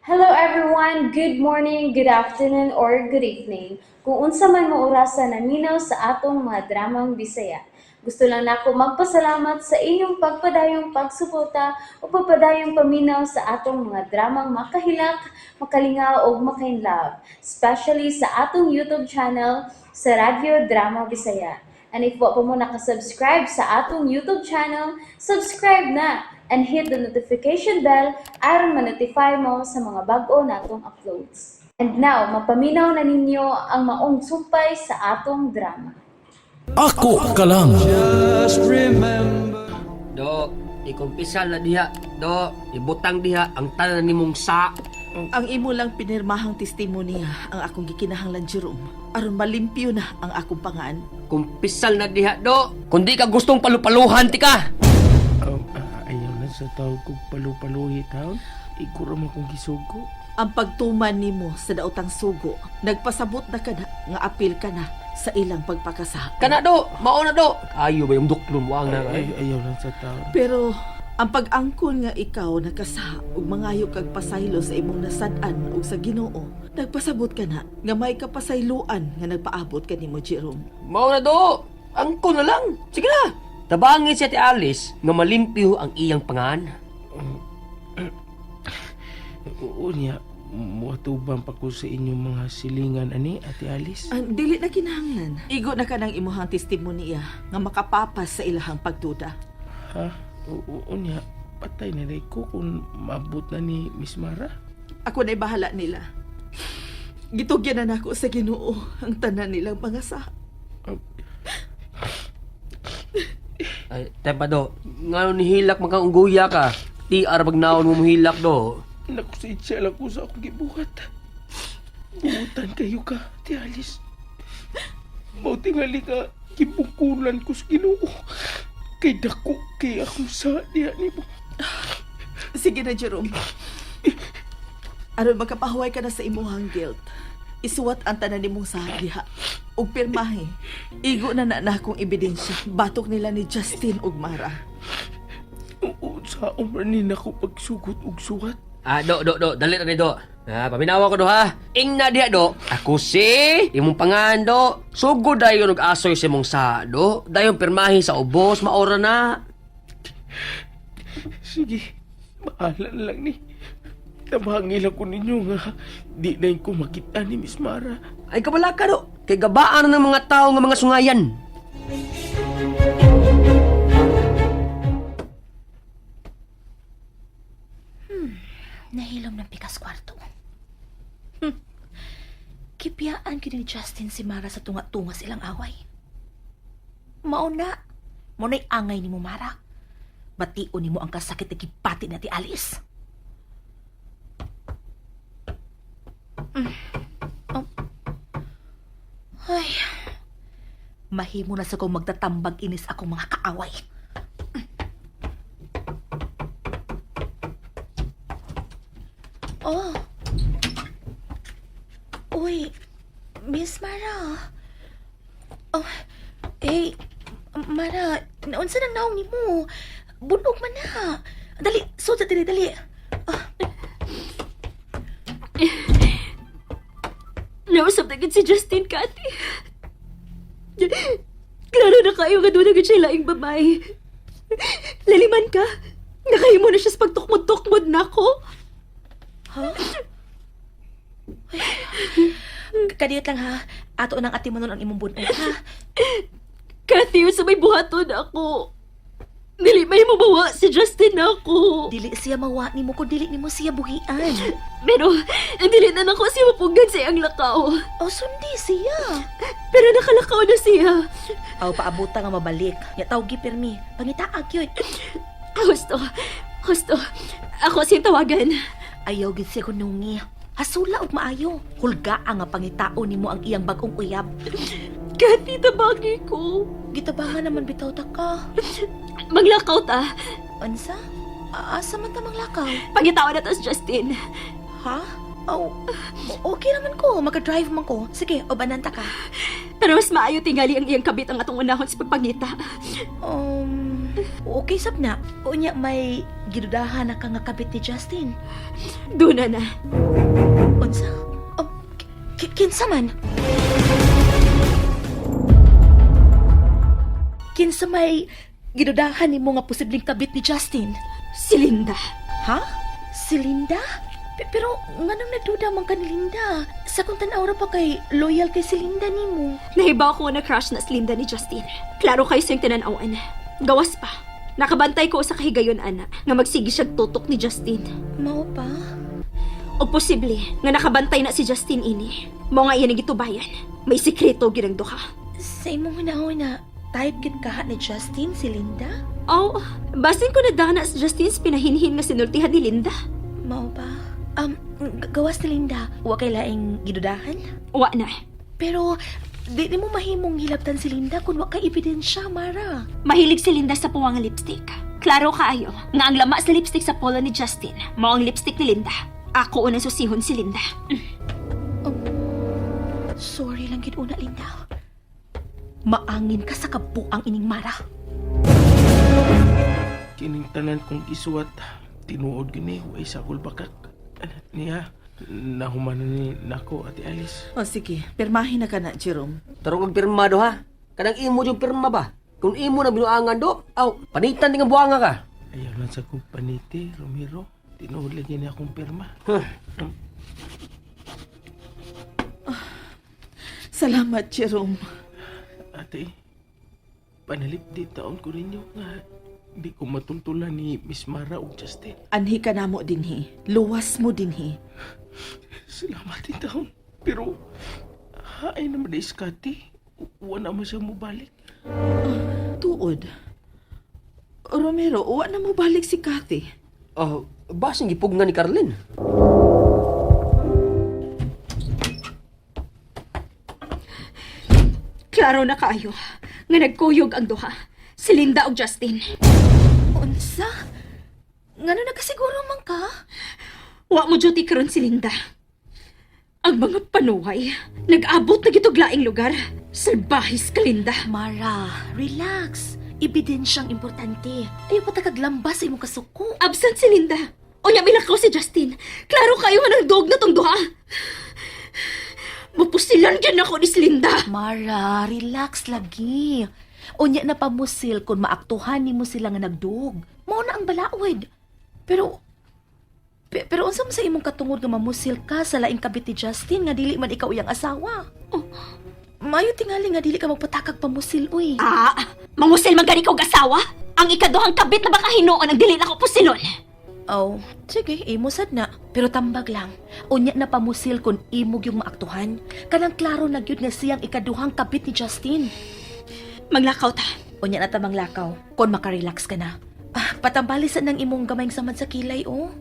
Hello everyone! Good morning, good afternoon, or good evening. Kung unsa man mo orasa naminaw sa atong mga dramang Bisaya. Gusto lang nako magpasalamat sa inyong pagpadayong pagsuporta o pagpadayong paminaw sa atong mga dramang makahilak, makalingaw ug makainlove, especially sa atong YouTube channel sa Radyo Drama Bisaya. And if wa pa mo nakasubscribe sa atong YouTube channel, subscribe na and hit the notification bell aron ma-notify mo sa mga bag-o natong uploads. And now, mapaminaw na ninyo ang maong sumpay sa atong drama. Ako ka lang. Do, ikumpisal na diha. Do, ibutang diha ang tanan nimong sa. Ang imo lang pinirmahang testimonya ang akong gikinahanglan, Jerome. Aron malimpyo na ang akong pangan. Kumpisal na diha, do. Kundi ka gustong palupaluhan ti ka. Ayaw na sa tawag kong palupaluhi taon. Ikura mo kong gisugo. Ang pagtuman nimo sa daotang sugo, nagpasabot na kana nga apil ka na sa ilang pagpakasa. Kana do, mao na do. Ayo ba yung duklon mo ang na. Ay, ayaw lang sa taon. Pero ang pag-angkon nga ikaw nakasa ug mangayo kag pasaylo sa imong nasad-an ug sa Ginoo, nagpasabot ka na nga may kapasayloan nga nagpaabot kanimo, Jerome. Mao na do. Angko na lang. Sige na. Tabangin siya ti Alice nga malimpyo ang iyang pangan. Oo niya, muatubang pa ko sa inyong mga silingan ani, Ate Alice. Ang dili na kinahanglan. Igo na ka ng imuhang testimonya nga makapapas sa ilahang pagduda. Ha? Oo niya, patay na rin ko kung maabot na ni Miss Mara. Ako na'y bahala nila. Gitugyan na nako sa Ginoo ang tanan nilang mga sa. Ay, tepa do. Ngano ni hilak magkaungguya ka. TR pag naon mo hilak do. Nakusensya lang ko sa akong gibuhat. Buhutan kayo ka, Ate Alice. Mautingali ka, gibukulan ko sa Ginoo. Kay dako kay akong sa diha nimo. Sige na, Jerome. Aron makapahuway ka na sa imuhang guilt. Isuwat ang tanan nimong sa diha. Ug pirmahe. Igo na na akong ebidensya. Batok nila ni Justin ug Mara. Oo, sa umar ni nako pagsugot og suwat. Ah, do, do, do. Dali na ni do. Ah, paminawa ko do ha. Ing na diha do. Ako si imong pangan do. Sugod dayon og asoy sa imong sa do. Dayon pirmahi sa ubos maora na. Sige, bahala na lang ni. Tabangil ako ninyo nga di na ko makita ni Miss Mara. Ay kabala ka do. Kay gabaan na ng mga tao nga mga sungayan. Nahilom ng pikas kwarto. Kipiyaan kini ni Justin si Mara sa tunga-tunga silang away. Mauna, muna'y angay ni mo, Mara. Batio ni mo ang kasakit na gipati na ti Alice. Oh. Ay, mahimo na sa kong magtatambag inis akong mga kaaway. Oh. Uy, Miss Mara. Oh, hey, Mara, naunsa nang naong nimo? Bunog man na. Dali, sud sa dili, dali. Nausap na gid si Justin, Kati. Klaro na kayo nga doon na gid siya laing babae. Laliman ka. Nakahimo na siya sa pagtukmod-tukmod na ako. Kadiyot lang ha. Ato nang ati mo nun ang imong bunog ha. Kathy, sa may buhaton ako. Dili may mabawa si Justin na ako. Dili siya mawa nimo kung dili nimo siya buhian. Pero, dili na nako siya mapuggan sa iyang lakaw. O sundi siya. Pero nakalakaw na siya. Aw paabuta nga mabalik. Ya tawgi pirmi. Pangitaag yun. Gusto, gusto. Ako siyang tawagan. Ayaw gid siya kunungi. Hasula og maayo. Hulga ang nga pangitao nimo ang iyang bag-ong uyab. Kathy, tabagi ko. Gitabangan naman bitaw ta ka. Maglakaw ta. Unsa? Asa man ta manglakaw? Pangitawa na to si Justin. Ha? Oh, okay naman ko. Maka-drive man ko. Sige, ubanan ta ka. Pero mas maayo tingali ang iyang kabit ang atong unahon sa pagpangita. Okay sab na. Unya may gidudahan na ka nga kabit ni Justin. Duna na. Unsa? Oh, kinsa man? Kinsa may gidudahan nimo nga posibleng kabit ni Justin? Si Linda. Ha? Si Linda? Pero nganong nagduda man ka ni Linda? Sa kung tan-aw ra pa kay loyal kay si Linda nimo. Nahibaw ko na crush na si Linda ni Justin. Klaro kayo sa iyong tinanawan. Gawas pa. Nakabantay ko sa kahigayon, ana, nga magsige siyag tutok ni Justin. Mao pa? O posible nga nakabantay na si Justin ini. Mao nga iyan ang gitubayan. May sikreto ginang duha. Sa imong hunahuna, type gid kaha ni Justin si Linda? Oh, basin ko na dana si Justin sa pinahinhin nga sinultihan ni Linda. Mao ba? Gawas ni Linda, wa kay laing gidudahan? Wa na. Pero di mo mahimong hilabtan si Linda kung wa kay ebidensya, Mara. Mahilig si Linda sa puwang lipstick. Klaro kaayo nga ang lama sa lipstick sa polo ni Justin, mao ang lipstick ni Linda. Ako unang susihon si Linda. Sorry lang gid una, Linda. Maangin ka sa kabuang ining Mara. Kining tanan kong isuwat, tinuod gini, way sakol bakak. Niya, nahuman na ni nako, Ate Alice. O sige, pirmahin na ka na, Jerome. Tarong og pirma do ha. Kanang imo yung pirma ba? Kung imo na binuangan do, aw, panitan din ang buanga ka. Ayaw lang sa kong paniti, Romero. Tinuod lagi ni akong pirma. Huh. Salamat, Jerome. Ate, panalip di taon ko ninyo nga di ko matultulan ni Miss Mara o Justin. Anhi ka namo dinhi. Luwas mo dinhi. Salamat din taon. Pero, haay naman di iskati. Wala mo siya mubalik. Tuod. Romero, wa na mo balik si Kathy. Oh, basin gipugna ni Carlin. Klaro na kaayo nga nagkuyog ang duha. Si Linda ug Justin. Unsa? Ngano nakasiguro man ka? Wa mo duty karon si Linda. Ang mga panuhay, nag-abot na gitog laing lugar. Salbahis ka, Linda. Mara, relax. Ebidensyang importante. Ayaw pa takaglamba sa imong kasuko. Absent si Linda. O niya milakaw si Justin. Klaro kayo nga nang dog na tong duha. Mapusilan gyud ako ni si Linda. Mara, relax lagi. Unya na pamusil kung maaktuhan nimo sila nga nagdug. Mao na ang balaod. Pero pero unsa man sa imong katungod nga mamusil ka sa laing kabit ni Justin nga dili man ikaw iyang asawa? Oh, mayo tingali nga dili ka magpatakag pamusil uy. Ah, mangusil man gani ka og asawa? Ang ikaduhang kabit na baka hinuon ang dili na ko pusilon. Oh, sige, imo sad na. Pero tambag lang. Unya na pamusil kung imo yung maaktuhan. Kanang klaro na gyud nga siyang ikaduhang kabit ni Justin. Maglakaw ta. Unya na tamang lakaw. Kon makarelax ka na. Ah, patambali sa nang imong gamayng samad sa kilay, oh.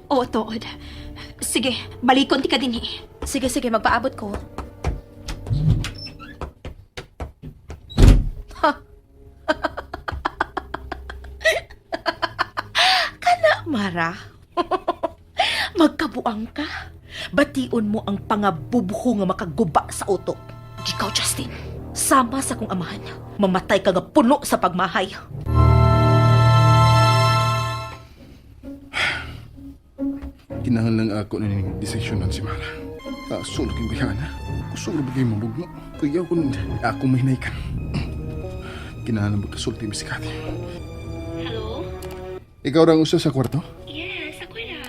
Oo, tuod. Sige, balikon ti ka dinhi. Sige, sige, magpaabot ko. Ha? Kana, Mara. Magkabuang ka. Bation mo ang pangabubuho nga makaguba sa utok. Ikaw, Justin, sama sa kong amahan. Mamatay ka nga puno sa pagmahay. Kinahanglan ako na ning desisyonan si Mara. Kaso laging bayana. Kusog na bagay mabugno. Kaya ako ako mahinaykan. Kinahanglan magkasulti mi si Kati. Hello? Ikaw rang usa sa kwarto? Yes, ako ra.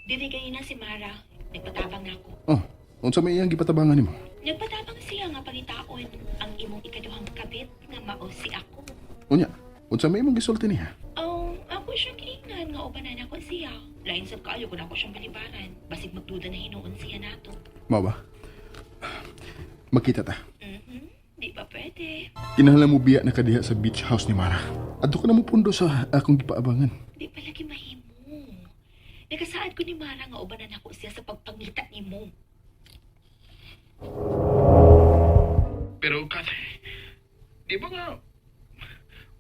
Dili na si Mara. Nagpatabang na ako. Oh, unsa may iyang gipatabangan nimo? Nagpatabang siya nga pangitaon ang imong ikaduhang kabit nga mao si ako. Unya, unsa may imong gisulti niya? Oh, ako siyang giingnan nga ubanan ako siya. Lain sad kaayo kung ako siyang balibaran. Basig magduda na hinuon siya nato. Mao ba? Makita ta. Di pa pwede. Kinahanglan mo biya na kadiha sa beach house ni Mara. Adto ka na mo pundo sa akong gipaabangan. Di pa lagi mahimo. Nakasaad ko ni Mara nga ubanan ako siya sa pagpangita nimo. Pero Kati, di ba nga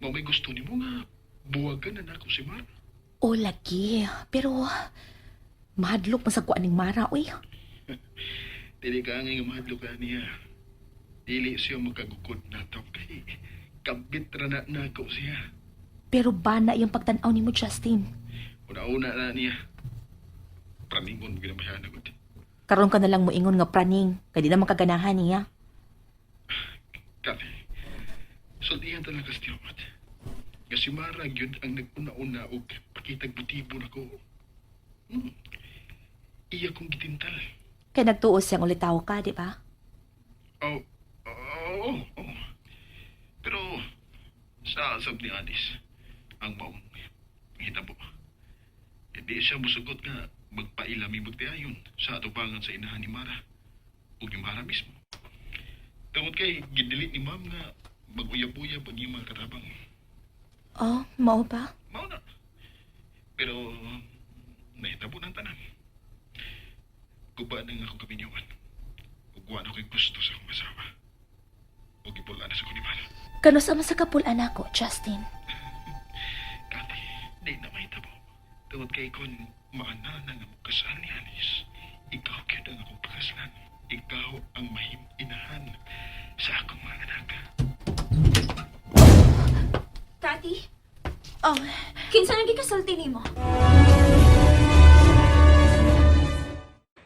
mao may gusto nimo nga buwagan na nako si Mara? O lagi, pero mahadlok man sa kuan ning Mara, uy. Dili ka nga mahadlok ka niya. Dili siya makagukod na kay Kabit ra na nako siya. Pero bana yung pagtan-aw nimo, Justin. Una-una na niya. Praningon mo ginabayaan agad. Karon ka na lang moingon nga praning, kay di naman kaganahan niya. Kati, sultihan talaga si Tiamat. Nga si Mara gyud ang nag-una-una og pakitag motibo nako. Iya kong gitintal. Kay nagtuo siyang ulitaw ka, di ba? Oh. Pero sa asab ni Alice, ang maong hitabo. Hindi siya musugot nga magpailami magtiayon sa atubangan sa inahan ni Mara o ni Mara mismo. Tungod kay gidili ni ma'am nga mag-uyab-uyab ang iyong mga katabang. Oh, mao ba? Mao na. Pero nahitabo ng tanan. Guba na nga akong kaminyawan. Ug wa na ko'y gusto sa akong asawa. Ug ipula na sa ko ni Mara. Kanos man sa kapul-an nako, Justin. Kati, di na mahitabo. Tungod kay kon maana na nga mukasal ni Alice. Ikaw gyud ang akong pakaslan. Ikaw ang mahim-inahan sa akong mga anak. Tati, Oh, kinsa nang gikasulti nimo?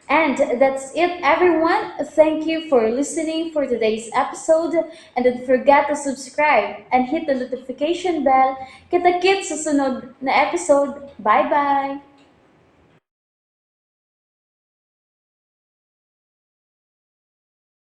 And that's it, everyone. Thank you for listening for today's episode. And don't forget to subscribe and hit the notification bell. Kita-kits sa sunod na episode. Bye-bye!